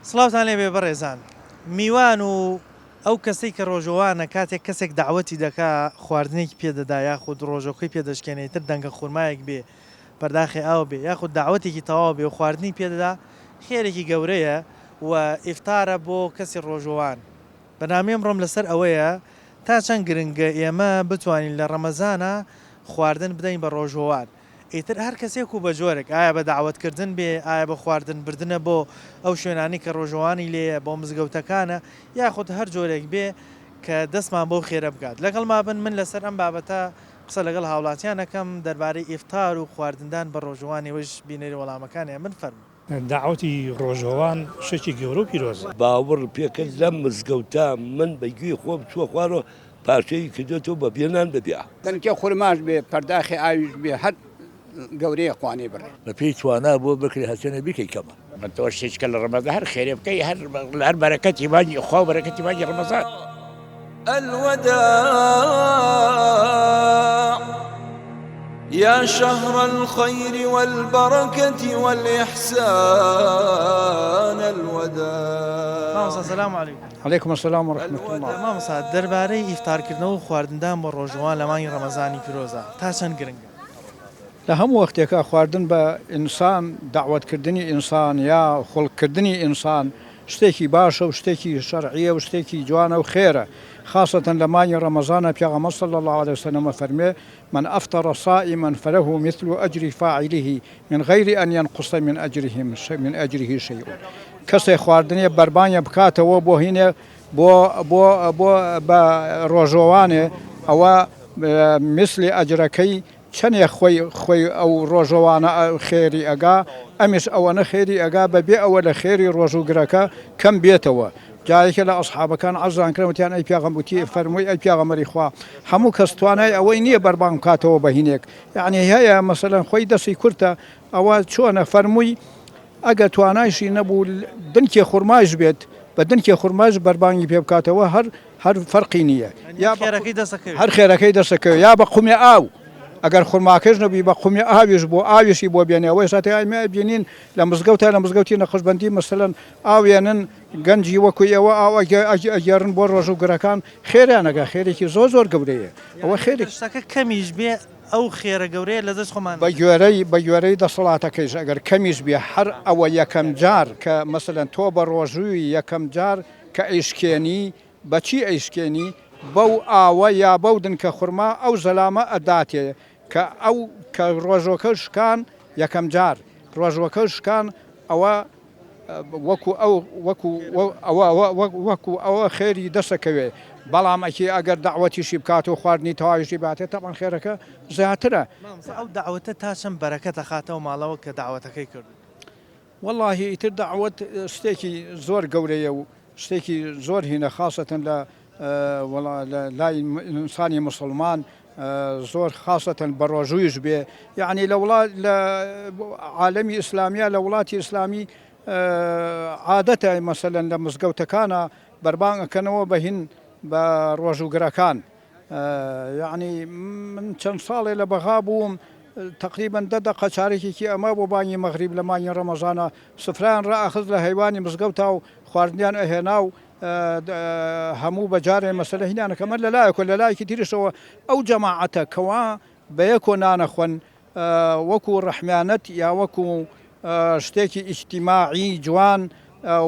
سڵاوتان لێبێ بەڕێزان. میوان و ئەو کەسەی کە ڕۆژەوانە کاتێک کەسێک دەعوەتی دەکا خواردنێکی پێ دەدا یاخود ڕۆژەکەی پێ دەشکێنێ ئیتر دەنکە خورمایەک بێ پەرداخێ ئاو بێ یاخود دەعوەتێکی تەواو بێ و خواردنی پێ دەدا خێرێکی گەورەیە و ئیفتارە بۆ کەسی ڕۆژەوان. بەرنامەی ئەمڕۆم لەسەر ئەوەیە تا چەند گرنگە ئێمە بتوانین لە ڕەمەزانا خواردن بدەین بە ڕۆژووان ئیتر هەر کەسێک و بە جۆرێک ئایا بە دەعوەت کردن بێ ئایا بە خواردن بردنە بۆ ئەو شوێنانەی کە ڕۆژووانی لێیە بۆ مزگەوتەکانە یاخود هەر جۆرێک بێ کە دەستمان بەو خێرە بگات لەگەڵما بن من لەسەر ئەم بابەتە قسە لەگەڵ هاوڵاتیان ئەکەم دەربارەی ئیفتار و خواردندان بە ڕۆژووان ئێوەش بینەری وەڵامەکانیان بن فەرموو. دەعوەتی ڕۆژەوان شتێکی گەورە و پیرۆزە. باوەڕ پێکە لەم مزگەوتە من بە گوێی خۆم چووە خوارەوە پارچەی کردۆتەوە بە بێ نان بە بێ. دەنکێ خورماش بێ پەرداخێ ئاویش بێ هەر گەورەیە قوانەی بڕێ. بە پێی توانا بۆ بکرێ هەرچەنێ بیکەی کەمە. تۆ شتێک لە ڕەمەزان هەر خێرێ بکەی هەر هەر بەرەکەتی مانگی خوا و بەرەکەتی مانگی ڕەمەزان. الوداع یا شهر الخیر والبرکة والإحسان الوداع. مامۆستا سلام علیکم. علیکم السلام و رحمة اللە. مامۆستا دەربارەی ئیفتارکردنەوە و خواردندان بۆ ڕۆژووان لە مانگی ڕەمەزانی پیرۆزا تا چەند گرنگە؟ لە هەموو وەختێکا خواردن بە ئینسان دەعوەت کردنی ئینسان یا خوڵق کردنی ئینسان شتێکی باشە و شتێکی شەرعیە و شتێکی جوانە و خێرە خاسەتەن لە مانگی ڕەمەزانا پێغەمبەر صلی اللە علیە وسلم ئەفەرموێ من افطر صائما فله مثل اجر فاعله من غیر ان ینقص من اجره من اجره شیء کەسێ خواردنێ بەربانگێ بکاتەوە بۆ هینێ بۆ بۆ بۆ بە ڕۆژۆوانێ ئەوە میسلی ئەجرەکەی چەنێ خۆی خۆی ئەو ڕۆژەوانە خێری ئەگا ئەمیش ئەوەنە خێری ئەگا بە بێ ئەوە لە خێری ڕۆژووگرەکە کەم بێتەوە جا یەکێ لە ئەسحابەکان عەرزیان کرد وتیان ئەی پێغەم وتی فەرمووی ئەی پێغەمبەری خوا هەموو کەس توانای ئەوەی نییە بەربانگ بکاتەوە بە هینێک یعنی هەیە مەسەلەن خۆی دەستی کورتە ئەوە چۆنە فەرمووی ئەگەر توانایشی نەبوو دنکێ خورمایش بێت بە دنکێ خورمایش بەربانگی پێ بکاتەوە هەر هەر فەرقی نییە یا خێرەکەی دەسەکەوێت هەر خێرەکەی دەسەکەوێت یا بە قومێ ئاو ئەگەر خورماکەش نەبووی بە قومێ ئاویش بۆ ئاویشی بۆ بێنێ ئەوە ئێستا ئێمە ئەبینین لە مزگەوتە لە مزگەوتی نەقشبەندی مەسەلەن ئاوێنن گەنجی وەکو ئێوە ئاو ئەگێڕن بۆ ڕۆژووگرەکان خێریان ئەگا خێرێکی زۆر زۆر گەورەیە ئەوە خێرێک شتەکە کەمیش بێ ئەو خێرە گەورەیە لە دەست خۆمان بە گوێرەی بە گوێرەی دەسەڵاتەکەیش ئەگەر کەمیش بێ هەر ئەوە یەکەم جار کە مەسەلەن تۆ بە ڕۆژووی یەکەم جار کە ئەیشکێنی بە چی ئەیشکێنی بەو ئاوە یا بەو دنکە خورما ئەو زەلامە ئەداتێ کە ئەو کە ڕۆژوەکە شکان یەکەم جار ڕۆژوەکە شکان ئەوە وەکو ئەو وەکو ئەوە وەکو ئەوە خێری دەسەکەوێ بەڵام ئەکی ئەگەر دەعوەتیشی بکات و خواردنی تەواویشی باتێ تەبعەن خێرەکە زیاترە. مامۆستا ئەو دەعوەتە تا چەند بەرەکەت ئەخاتەوە ماڵەوە کە دەعوەتەکەی کردووی؟ وەڵاهی ئیتر دەعوەت شتێکی زۆر گەورەیە و شتێکی زۆر هینە خاسەتەن لە وەڵا لە لای ئینسانی موسڵمان زۆر خاسەتەن بەڕۆژوویش بێ یعنی لە وڵات لە عالەمی ئیسلامیە لە وڵاتی ئیسلامی عادەتە مەسەلەن لە مزگەوتەکانە بەربانگ ئەکەنەوە بە هین بە ڕۆژووگرەکان یعنی من چەند ساڵێ لە بەغا بووم تقریبا دە دەقە چارەکێکی ئەما بۆ بانگی مەغریب لە مانگی ڕەمەزانە سفرەیان ڕائەخست لە هەیوانی مزگەوتا و خواردنیان ئەهێنا و هەموو بە جارێ مەسەلە هینانە کە مەر لە لایەک و لە لایەکی تریشەوە ئەو جەماعەتە کەوا بەیەکۆ نانەخۆن وەکو ڕەحمیانەت یا وەکو شتێکی ئیجتیماعی جوان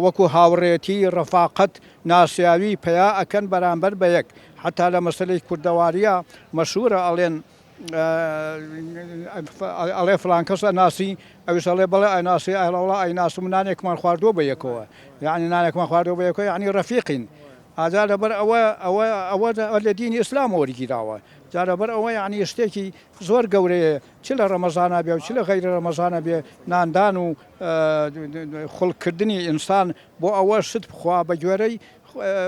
وەکو هاوڕێتی ڕەفاقەت ناسیاوی پەیا ئەکەن بەرامبەر بە یەک حەتا لە مەسەلەی کوردەواریە مەشهورە ئەڵێن ئەڵێ فلان کەس ئەناسی ئەویش ئەڵێ بەڵێ ئەناسی ئەڵێ ئەیناسم نانێکمان خواردووە بە یەکەوە یعنی نانێکمان خواردووە بە یەکەوە یعنی ڕەفیقین ئاجا لەبەر ئەوە ئەوە ئەوە لە دینی ئیسلام وەرگیراوە جا لەبەر ئەوە یعنی شتێکی زۆر گەورەیە چ لە ڕەمەزانە بێ و چ لە غەیری ڕەمەزانە بێ ناندان و خوڵکردنی ئینسان بۆ ئەوە شت بخوا بە گوێرەی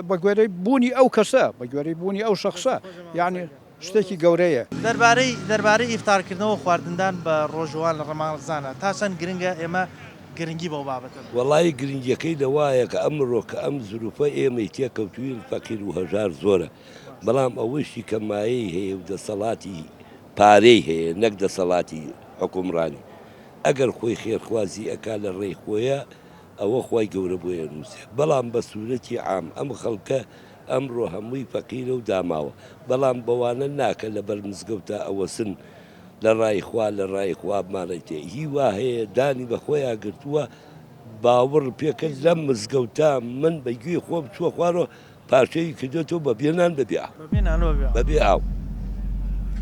بە گوێرەی بوونی ئەو کەسە بە گوێرەی بوونی ئەو شخصە یعنی شتێکی گەورەیە. دەربارەی دەربارەی ئیفتارکردنەوە و خواردندان بە ڕۆژووان لە ڕەمەزانا تا چەند گرنگە ئێمە گرنگی بەو بابەتە بدەین؟ وەڵایی گرنگیەکەی لەوایە کە ئەمڕۆ کە ئەم زروفە ئێمەی تێکەوتوین فەقیر و هەژار زۆرە بەڵام ئەوەیشی کە مایەی هەیە و دەسەڵاتی پارەی هەیە نەک دەسەڵاتی حوکمڕانی ئەگەر خۆی خێرخوازی ئەکا لە ڕێی خۆیا. ئەوە خوای گەورە بۆی ئەنووسێ بەڵام بە سورەتی عام ئەم خەڵکە ئەمڕۆ هەمووی فەقیرە و داماوە بەڵام بەوانە ناکە لەبەر مزگەوتا ئەوەسن لە ڕای خوا لە ڕای خوا مانەتێ هی وا هەیە دانی بە خۆیا گرتووە باوەڕ پێکە لەم مزگەوتە من بە گوێی خۆم چووە خوارەوە پارچەی کردێتەوە بە بێ نان بە بێ ئاو بە بێ نان و بە بێ ئاو بە بێ ئاو.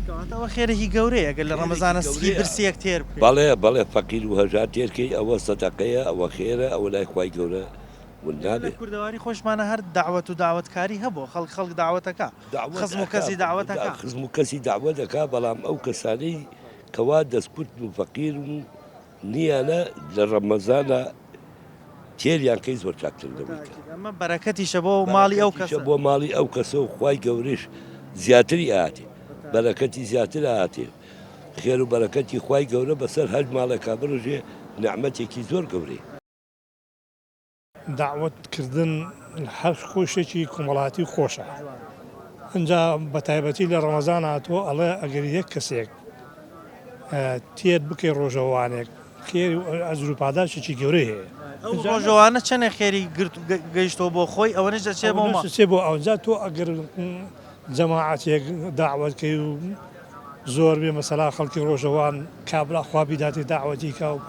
کەواتە ئەوە خێرێکی گەورەیە ئەگەر لە خێرێکی ڕەمەزانە سکی گەورەیە برسییەک تێر بکەی. بەڵێ بەڵێ فەقیر و هەژار تێر کەی ئەوە سەدەقەیە ئەوە خێرە ئەوە لای خوای گەورە ون ئێمە لە نابێ. کوردەواری خۆشمانا هەر دەعوەت و دەعوەتکاری هەبووە خەڵک خەڵک دەعوەت ئەکا دەعوەت خزم و ئەکا کەسی دەعوەت ئەکا. خزم و کەسی دەعوەت ئەکا بەڵام ئەو کەسانەی کەوا دەستکورتن و فەقیرن و نیانە لە ڕەمەزانا تێریان کەی زۆر چاکتر لەوەی کە. ئەمە بەرەکەتیشە بۆ ماڵی ئەو بەرەکەتیشە کەسە. بۆ ماڵی ئەو کەسە و خوای گەورەش زیاتری ئەهاتێ بەرەکەتی زیاتر ئەهاتێ خێر و بەرەکەتی خوای گەورە بەسەر هەر ماڵێکا بڕژێ نیعمەتێکی زۆر گەورەیە. دەعوەت کردن هەر خۆی شتێکی کۆمەڵایەتی خۆشە ئینجا بە تایبەتی لە ڕەمەزانا تۆ ئەڵێ ئەگەر یەک کەسێک تێر بکەی ڕۆژەوانێک خێر و ئەجر و پاداشتێکی گەورەی هەیە ئەو ڕۆژەوانە چەنێ خێری گرت گەیشتەوە بۆ خۆی ئەوەنەش دەچێ بۆ ماڵ دەچێ بۆ ئەوجا تۆ ئەگەر جەماعەتێک دەعوەت کەی و زۆر بێ مەسەلا خەڵکی ڕۆژەوان کابرا خوا بیداتێ دەعوەتی کا و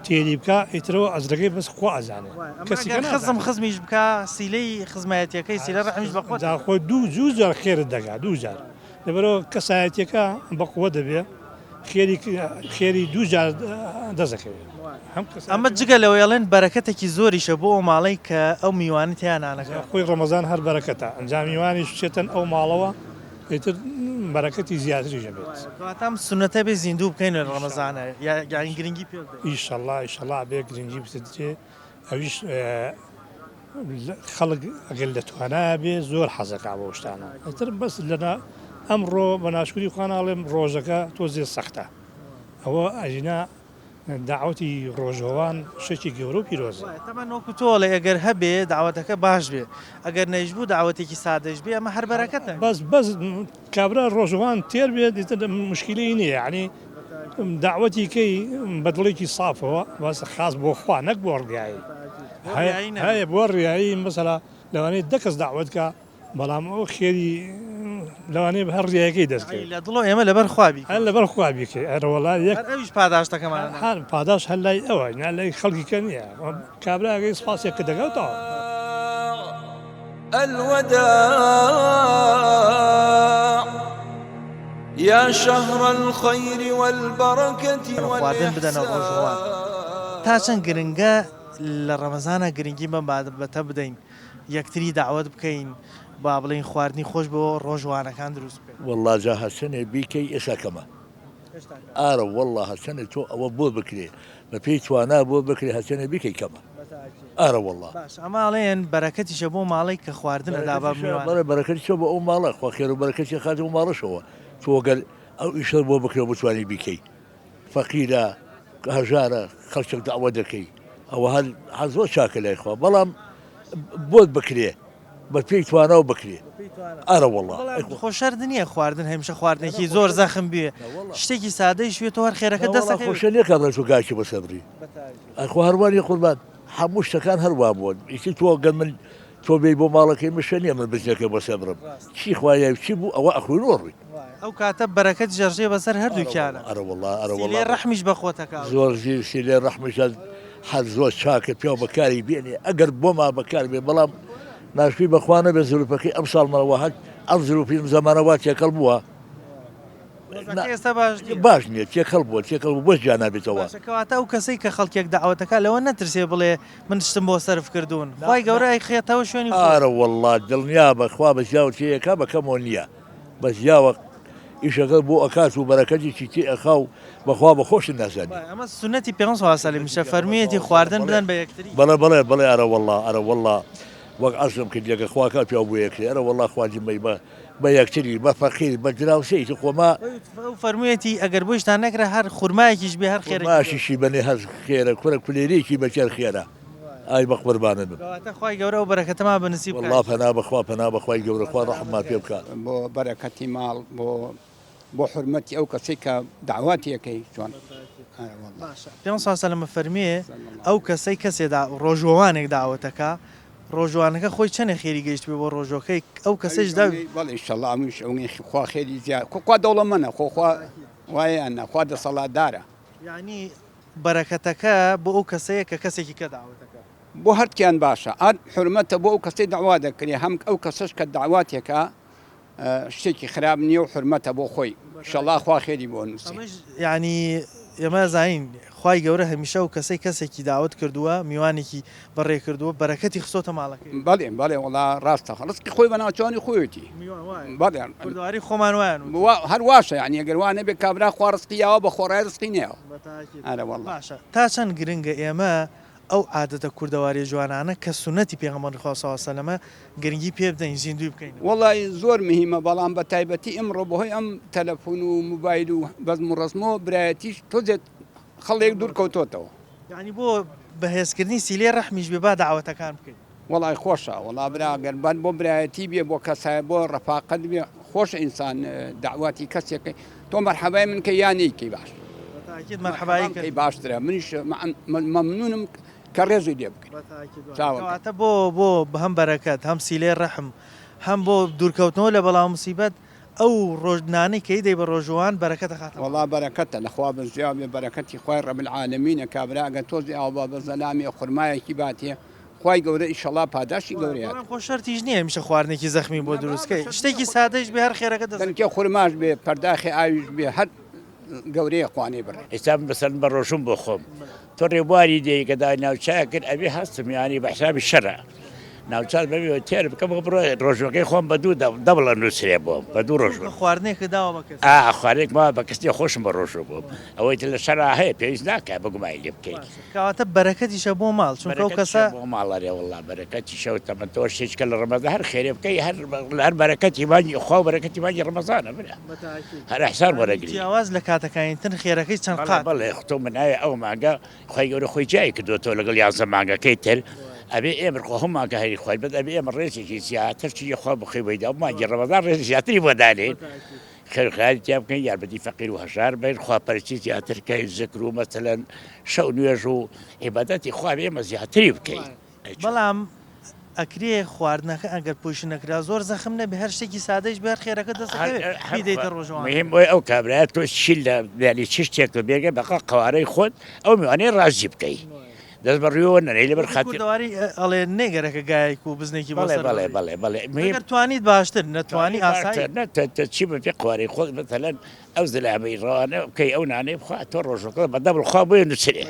تێری بکا ئیترەوە ئەجرەکەی بەس خوا ئەزانێ کەسی کە ئەگەر خزم نازانێ. خزمیش بکا سیلەی خزمایەتیەکەی سیلە ڕەحمیش بە خۆت جا خۆی دوو دوو جار خێرت دەکا دوو جار لەبەرئەوە کەسایەتیەکە بە قوەت دەبێ خێری خێری دوو جار دەست دەکەوێ هەم ئەمە کەسایەتیەکە جگە لەوەی ئەڵێن بەرەکەتێکی زۆریشە بۆ ئەو ماڵەی کە ئەو میوانەی تیا جا نانەکە. خۆی ڕەمەزان هەر بەرەکەتە ئەنجا میوانیش بچێتەن ئەو ماڵەوە ئیتر بەرەکەتی زیاتریش ئەبێت. کەواتە ئەم سوننەتە بێ زیندوو بکەین لە ڕەمەزانە یان گرنگی پێ بدەین. ئیشەڵا ئیشەڵا ئەبێ گرنگی بدرێ ئەویش خەڵک ئەگەر لە توانایا بێ زۆر حەزەکا بەو شتانە ئیتر بەس لە ئەمڕۆ بە ناشکوری خوا ناڵێم ڕۆژەکە تۆزێ سەختە ئەوە ئەژینا دەعوەتی ڕۆژەوان شتێکی گەورە و پیرۆزە. وایە تەبعەن وەکو تۆ ئەڵێی ئەگەر هەبێ دەعوەتەکە باش بێ ئەگەر نەیش بوو دەعوەتێکی سادەیش بێ ئەمە هەر بەرەکەتە. بەس بەس کابرا ڕۆژەوان تێر بێت ئیتر موشکیلەی نییە یەعنی دەعوەتی کەی بە دڵێکی سافەوە بەس خاس بۆ خوا نەک بۆ ڕیایی هەیە بۆ ڕیایی مەسەلا لەوانەیە دە کەس دەعوەت کا بەڵام ئەو خێری لەوانەیە هەر ڕیایەکەی دەست کەوێت. لە دڵەوە ئێمە لەبەر خوا بیکەین. هەر لەبەر خوا بیکەی ئەرەوەڵا یەک. هەر ئەویش پاداشتەکەمان ئەدات. هەر پاداشت هەر لای ئەوە نا لای خەڵکی کە نییە. کابرا ئەگەر سپاسێک کرد دەکا و تەواو. الوداع یا شهر الخیر والبرکة خواردن بدەنە ڕۆژووان والإحسان. تا چەند گرنگە لە ڕەمەزانا گرنگی بەم بابەتە بدەین. یەکتری دەعوەت بکەین با بڵێین خواردنی خۆش بۆ ڕۆژوانەکان دروست بکەین. وەڵا جا هەرچەنێ بیکەی ئێستا کەمە ئارە وەڵا هەرچەنێ تۆ ئەوە بۆ بکرێ بە پێی توانا بۆ بکرێ هەرچەنێ بیکەی کەمە ئارە وەڵا. باشە ئەمە ئەڵێن بەرەکەتیشە بۆ ماڵێک کە خواردن ئەدا بە میوان. بەڵێ بەرەکەتیشە بۆ ئەو ماڵە خوا خێر و بەرەکەتی ئەخاتە ئەو ماڵەشەوە تۆ گەر ئەو ئیشەت بۆ بکرێ و بتوانی بیکەی. فەقیرە هەژارە خەڵکێک دەعوەت دەکەی ئەوە هەر هەر زۆر چاکە لای خوا بەڵام بۆت بکرێ بە پێی تواناو بکرێ ئەرە وەڵا بەڵام خۆ شەرت نییە خواردن هەمیشە خواردنێکی زۆر زەخم بێ شتێکی سادەیش بێ تۆ هەر خێرەکە دەست وەڵا دەکەوێت. خۆشە نییە کابرا تۆ گاکی بەسەر بڕی ئەخۆ هەروانی قوربان هەموو شتەکان هەر وا بوون ئیتر تۆ گەر من تۆ بێی بۆ ماڵەکەی من شتە نییە من بزنەکەی بۆ سەر بڕم چی خوایە چی بوو ئەوە ئەخۆین و ئەڕۆین. ئەو کاتە بەرەکەت ژەرژێ بەسەر هەردووکیانە. ئەرەوەڵا ئەرەوەڵا. سیلەی ڕەحمیش بە خۆتەکا. زۆر زیر سیلەی ڕەحمیش هەر زۆر چاکە پیاو بەکاری بێنێ ئەگەر بۆما بەکار بێ بەڵام ناشکری بەخوا نەبێ زروفەکەی ئەم ساڵمەوە هەر ئەم زروفی ئەم زەمانە وا تێکەڵ بووە وەزعەکە ئێستا باش نییە. باش نییە تێکەڵ بووە تێکەڵ بوو بەس جیا نابێتەوە. باشە کەواتە ئەو کەسەی کە خەڵکێک دەعوەتەکا لەوە نەترسێ بڵێ من شتم بۆ سەرف کردوون خوای گەورە ئەیخەتەوە شوێنی خۆی. ئارەوەڵا دڵنیابە خوا بە زیاوە تێیەکا بە کەمەوە نییە. بەس یاوە ئیشەکەت بۆ ئەکات و بەرەکەتێکی تێ ئەخا و بەخوا بە خۆشت نازانی. وایە ئەمە سوننەتی پێغەمبەر صلی اللە علیە وسلم یشە فەرموویەتی خواردن بدەن بە یەکتری. بەڵێ بەڵێ بەڵێ ئەرەوەڵا ئەرەوەڵا وەک عەرزم کرد یەکە خوا کا پیاو بۆ یەکتری ئەرەوەڵا خوا جمەی بە بە یەکتری بە فەقیر بە دراوسێی تر خۆ ما ئەو فەرموویەتی ئەگەر بۆیشتان نەکرا هەر خورمایەکیش بێ هەر خێرێکی گەورەیە. خورماشیشی بەنێ هەر خێرە کورە کولێرەیەکی بە تێر خێرە. ئای بەقوربانت بم. کەواتە خوای گەورە ئەو بەرەکەتەمان بە نسیب بکات. وەڵا پەنا بەخوا پەنا بەخوای گەورە خوا ڕەحممان پێ بکا. بۆ بەرەکەتی ماڵ بۆ بۆ حورمەتی ئەو کەسەی کە دەعواتی ئەکەی چۆن. باشە پێغەمبەر صلی اللە علیە وسلم ئەفەرموێ ئەو کەسەی کەسێ دا ڕۆژوەوانێک داوەتەکا ڕۆژوانەکە خۆی چەنێ خێری گەیشتبێ بۆ ڕۆژوەکەی ئەو کەسەیش دا بەڵێ ئیشەڵا ئەمیش ئەونەی خوا خێری زیاد خۆ خوا دەوڵەمەنە خۆ خوا وایە یان نا خوا دەسەڵاتدارە. یانی بەرەکەتەکە بۆ ئەو کەسەیە کە کەسێکی کە داوەتەکا. بۆ هەردکیان باشە ئەر حورمەتە بۆ ئەو کەسەی دەعوا دەکرێ هەم ئەو کەسەش کە دەعواتێکا شتێکی خراپ نیە و حورمەتە بۆ خۆی ئیشەڵا خوا خێری بۆ نوسی. ئەمەش یانی ئێمە ئەزانین خوای گەورە هەمیشە ئەو کەسەی کەسێکی داوەت کردووە میوانێکی بەڕێ کردووە بەرەکەتی خستۆتە ماڵەکەی. بەڵێ بەڵێ وەڵا ڕاستە ڕزقی خۆی بە ناوچەوانی خۆیەتی میوان وایە بەڵێ کوردەواری خۆمان وایان وتووە. هەر واشە یانی ئەگەر وا نەبێ کابرا خوا ڕزقی یاوە بە خۆڕای ڕزقی نەیاوە بەتاکید ئەرە وەڵا. باشە تا چەند گرنگە ئێمە ئەو عادەتە کوردەواریە جوانانە کە سوننەتی پێغەمبەری خوا صلی اللە علیە وسلم ە گرنگی پێ بدەین زیندووی بکەینەوە. وەڵای زۆر مهیمە بەڵام بە تایبەتی ئمڕۆ بەهۆی ئەم تەلەفون و موبایل و بەزم و ڕەزمەوە برایەتیش تۆزێ خەڵێک دوور کەوتۆتەوە. یەعنی بۆ بەهێزکردنی سیلەی ڕەحمیش بێ با دەعوەتەکان بکەین. وەڵای خۆشە وەڵا برا گەر بەر بۆ برایەتی بێ بۆ کەسایە بۆ ڕەفاقەت بێ خۆشە ئینسان دەعوەتی کەسێکەی تۆ مەرحەبای من کەی یا نەیکەی باش بەتاکید مەرحەبایی کەی باشترە منیش مەمنونم کە ڕێزی لێ بگری کەواتە بۆ بۆ هەم بەرەکەت هەم سیلەی ڕەحم هەم بۆ دوورکەوتنەوە لە بەڵا موسیبەت ئەو ڕۆژ نانەی کە ئیدەی بە ڕۆژووان بەرەکەت ئەخاتە ماڵ. وەڵا بەرەکەتە لەخوا بەزیاو بێ بەرەکەتی خوای رب العالمینە کابرا ئەگەر تۆزێ ئاو با بە زەلامێ خورمایەکی باتێ خوای گەورە ئیشەڵا پاداشتی گەورەیە. بەڵام خۆ شەرتیش نیە هەمیشە خواردنێکی زەخمی بۆ دروست کەی شتێکی سادەیش بێ هەر خێرەکە دەست. دەنکێ خورماش بێ پەرداخێ ئاویش بێ هەر گەورەیە خوانەی بڕێ. ئێستا من مەسەلەن بە ڕۆژووم بۆ خۆم تۆ ڕێبواری دێی کە دای ناوچای کرد ئەبێ هەستم یانی بە حسابی شەرع ناوچات بەبێ تێر بکەم و بڕۆ ڕۆژوەکەی خۆم بە دوو دەبڵ ئەنووسرێ بۆم بە دوو ڕۆژ خواردنێکت داوە بە کەس ئا خواردنێک ماوە بە کەس نیە خۆشم بە ڕۆژوو بووم ئەوەی تر لە شەرع هەیە پێویست ناکا بە گومانی لێ بکەی. کەواتە بەرەکەتیشە بۆ ماڵ چونکە ئەو کەسە. بەرەکەتیشە بۆ ماڵ ئەرێ وەڵا بەرەکەتیشە و تەمەن تۆ شتێکە لە ڕەمەزان هەر خێرێ بکەی هەر هەر بەرەکەتی مانگی خوا و بەرەکەتی مانگی ڕەمەزانە برا هەر ئیحسان وەرەگری. جیاواز لە کاتەکانی تر خێرەکەی چەند قات. بەڵێ بەڵێ تۆ مناوی ئەو مانگە خوای گەورە خۆی جیای کردۆتەوە لەگەڵ یانزە مانگەکەی تر ئەبێ ئێمە خۆ هەموو مانگە هەری خوای بەس ئەبێ ئێمە ڕێزێکی زیاتر چی خوا بخۆی بۆی دا مانگی ڕەمەزان ڕێزی زیاتری بۆ دانێین خێر خیاری تیا بکەین یارمەتی فەقیر و هەژار بین خواپەرستی زیاتر کەین زکر و مەسەلەن شەو نوێژ و عیبادەتی خوا ئێمە زیاتری بکەین. بەڵام ئەکرێ خواردنەکە ئەگەر پۆیشن نەکرا زۆر زەخم نەبێ هەر شتێکی سادەیش بێ هەر خێرەکە دەست ئەکەوێ بیدەیتە ڕۆژەوان. مهم بۆیە ئەو کابرایە تۆ چی لە یانی چ شتێکت بێگە بەقە قەوارەی خۆت ئەو میوانەی ڕازی بکەی دەست بە ڕوویەوە نەنێی لەبەر خاتری. کوردەواری ئەڵێ نەیگەرەکە گایەک و بزنێکی بۆ سەر بەڵێ بەڵێ بەڵێ مهم ئەگەر توانیت باشتر نەتوانی ئاسایی. نە تە چی بە پێ قوارەی خۆت مەسەلەن ئەو زەلامەی ڕەوانە بکەی ئەو نانەی بخوا تۆ ڕۆژەکە بە دەبڵ خوا بۆیە نووسرێ.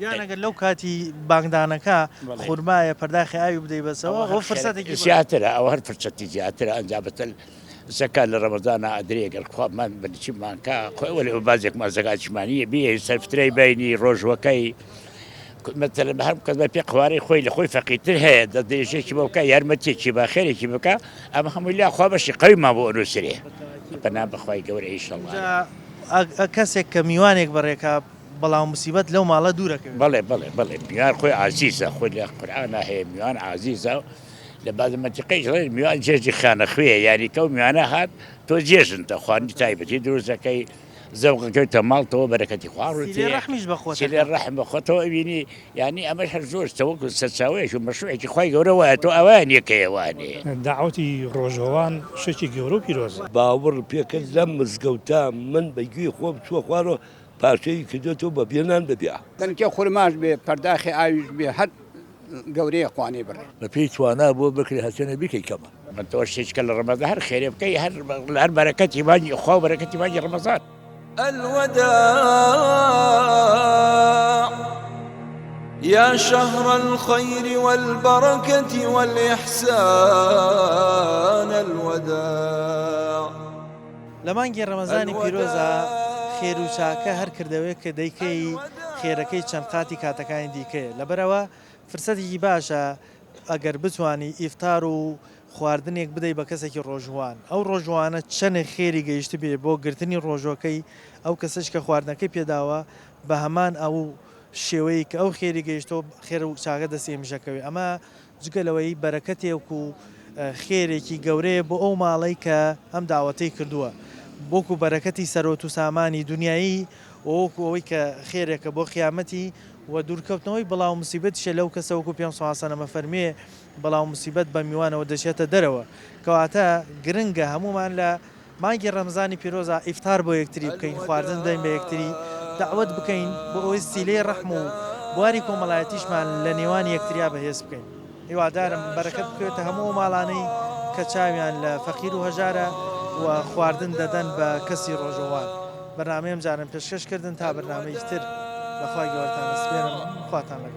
یان ئەگەر لەو کاتی بانگدانەکە خورمایە پەرداخی ئاوی بدەی بەسەوە ئەوە فرسەتێکی زیاترە ئەوە هەر فرسەتی زیاترە ئەنجا بەتەل زەکات لە ڕەمەزانا ئەدرێ گەر خوا مان بنچیمان کا خۆی وەلێ بازێکمان زەکاتیشمان نییە بیێ سەر فترەی بینی ڕۆژوەکەی مەسەلەن هەر کەس بە پێ قوارەی خۆی لە خۆی فەقیرتر هەیە دەست درێژێکی بۆ بکە یارمەتیەکی بە خێرێکی بکە ئەمە هەمووی لا خوا بەشی قەویمان بۆ ئەنووسرێ پەنا بەخوای گەورە ئیشەڵا. جا کەسێک کە میوانێک بەڕێکا بەڵام موسیبەت لەو ماڵە دوورەکەوێت. بەڵێ بەڵێ بەڵێ میوان خۆی عازیزە خۆی لە قورئانا هەیە میوان عازیزە لە بازە مەنتیقەیش دەڵێن میوان جێژنی خانەخوێیە یانی کە ئەو میوانە هات تۆ جێژنتە خواردنی تایبەتی دروست دەکەی زەوقەکەوتە ماڵتەوە بەرەکەتی خوا ڕووت سیلەی ڕەحمیش بە خۆت سیلەی ڕەحم بە خۆتەوە ئەبینی یانی ئەمەش هەر زۆر شتە وەکو سەرچاوەیەک و مەشروعێکی خوای گەورە وایە تۆ ئاوایان نیە کەیە وانێ. دەعوەتی ڕۆژەوان شتێکی گەورە و پیرۆزە. باوەڕ پێکە لەم مزگەوتە من بە گوێی خۆم چووە خوارەوە پارچەی کردۆتەوە بە بێ نان بە بێ ئاو. دەنکێ خورماش بێ پەرداخێ ئاویش بێ هەر گەورەیە خوانەی بڕێ. بە پێی توانا بۆ بکرێ هەرچەنێ بیکەی کەمە. من تۆ شتێکە لە ڕەمەزان هەر خێرێ بکەی هەر هەر بەرەکەتی مانگی خوا و بەرەکەتی مانگی ڕەمەزان. الوداع یا شهر الخیر والبرکة والإحسان الوداع. لە مانگی ڕەمەزانی پیرۆزا خێر و چاکە هەر کردەوەیەک کە دەیکەی خێرەکەی چەند قاتی کاتەکانی دیکەیە لەبەرئەوە فرسەتێکی باشە ئەگەر بتوانی ئیفتار و خواردنێک بدەی بە کەسێکی ڕۆژووان ئەو ڕۆژووانە چەنێک خێری گەیشتبێ بۆ گرتنی ڕۆژوەکەی ئەو کەسەش کە خواردنەکەی پێداوە بە هەمان ئەو شێوەی کە ئەو خێری گەیشتۆ خێر و چاکە دەستی ئەمیش ئەکەوێ ئەمە جگە لەوەی بەرەکەتێک و خێرێکی گەورەیە بۆ ئەو ماڵەی کە ئەم داوەتەی کردووە وەکو بەرەکەتی سەرۆت و سامانی دونیایی. و وەکو ئەوەی کە خێرێکە بۆ قیامەتی و دوورکەوتنەوەی بەڵا و موسیبەتیشە لەو کەسە وەکو پێغەمبەر صلی اللە علیە وسلم ئەفەرموێ بەڵا و موسیبەت بە میوانەوە دەچێتە دەرەوە کەواتە گرنگە هەموومان لە مانگی ڕەمزانی پیرۆزا ئیفتار بۆ یەکتری بکەین خواردن بدەین بە یەکتری دەعوەت بکەین بۆ ئەوەی سیلەی ڕەحم و بواری کۆمەڵایەتیشمان لە نێوان یەکتریا بەهێز بکەین. هیوادارم بەرەکەت بکەوێتە هەموو ئەو ماڵانەی کە چاویان لە فەقیر و هەژارە و خواردن دەدەن بە کەسی ڕۆژەوان. بەرنامەی ئەمجارەم پێشکەش کردن تا بەرنامەیەکی تر لە خوای گەوەرتان ئەسپێرم خواتان لەگەڵ.